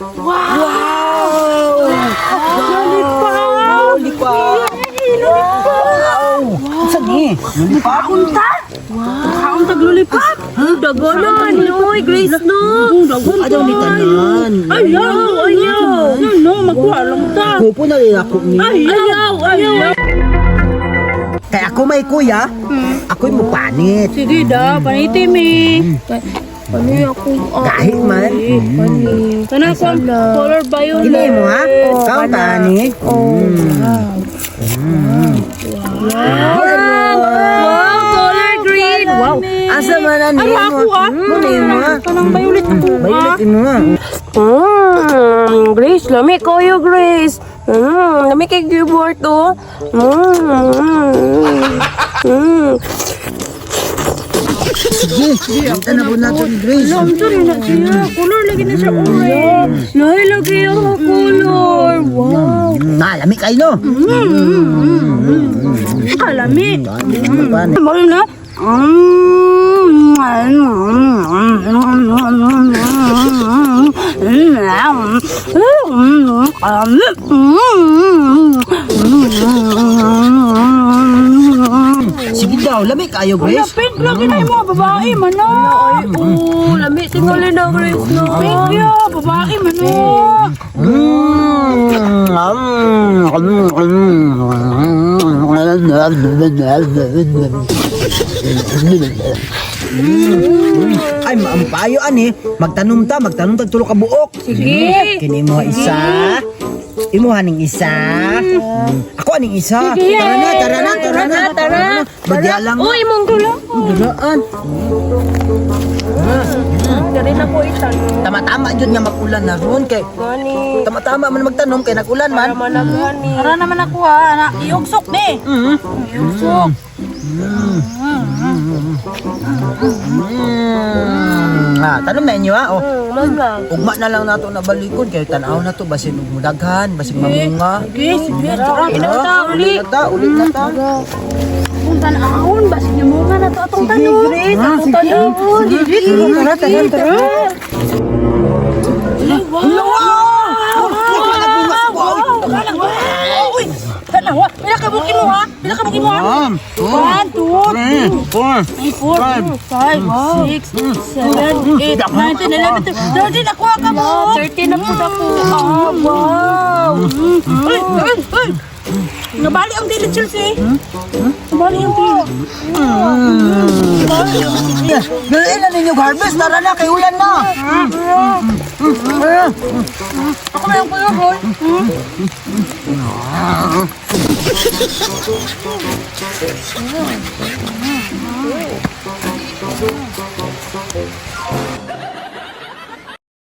Wow! Lollipop! Lollipop! Wow! Unsa ni? Lollipop? Unta? Kaon tag lollipop? Daganan, oy, Grace no. Dagon. Ayaw ni tanan. Ayaw, ayaw. No, no, magkuha lang ta. Kupo na rin ako ni. Ayaw, ayaw. Kaya ako may kuya, ako'y mupanit. Sige da, paniti mi. Ano ako? Kahit man. Pani. Kana ko color violet. Kini mo ha? Oh, Kau kana. tani. Oh, wow. Wow, color green. Wow. Asa man ani Ano mo? ako ah? Mo ni mo ha? Kanang violet ako ah. Violet imo ha. Grace, lami kayo, Grace. Lami kay Gilbert, oh. Sige, kita na po natin Grace. Alam, sorry na siya. Color lagi na siya orange. Lahi lagi ang color. Wow. Na, lami kayo no. Kalami. Magpanit. Ano na? Sige daw, lami kayo Grace. Pink lagi na yung mga babae man Ay, oh, lami tingali na, Grace, no. Pink ya, babae man Ay, maampayo ani. Magtanom ta, magtanom tag tulo ka buok. Sige. Kini mo isa. Imo haning isa. Ako aning isa. Tara na, tara na, tara na, tara na. Badya lang. Uy, imong dula. Dulaan. Dari na ko itanong. Tama-tama jud nga mag-ulan na ron kay Gani. tama-tama man magtanom kay nag-ulan man. Para managani. Tara naman ako ha, na iugsok ni. Iugsok. Ah, tanom na inyo ha. Oh. Mama. Ugma na lang nato na balikon kay tan-aw na to basin og mudaghan, basin mamunga. Sige, sige, tara. Uli na ta, uli na ta, uli na ta. Kung tanahon, basin niyo muna na to atong tanong. Grace, atong tanahon. Sige, tara, tara, tara. Wow! Wow! Uy! Tanawa! Pila ka buki mo ha? Pila ka buki mo ha? One, two, 1, 2, three, four, 3, 4, 5, 6, 7, 8, 9, 10, 11, 12, 13. Ako ka mo! 13 na po ako. Ah, wow. Uy! Uy! Uy! Nabali ang dili, Chelsea. Nabali ang dili. Dali na ninyo harvest, tara na, kay ulan na. Ako may ang kuya, Roy.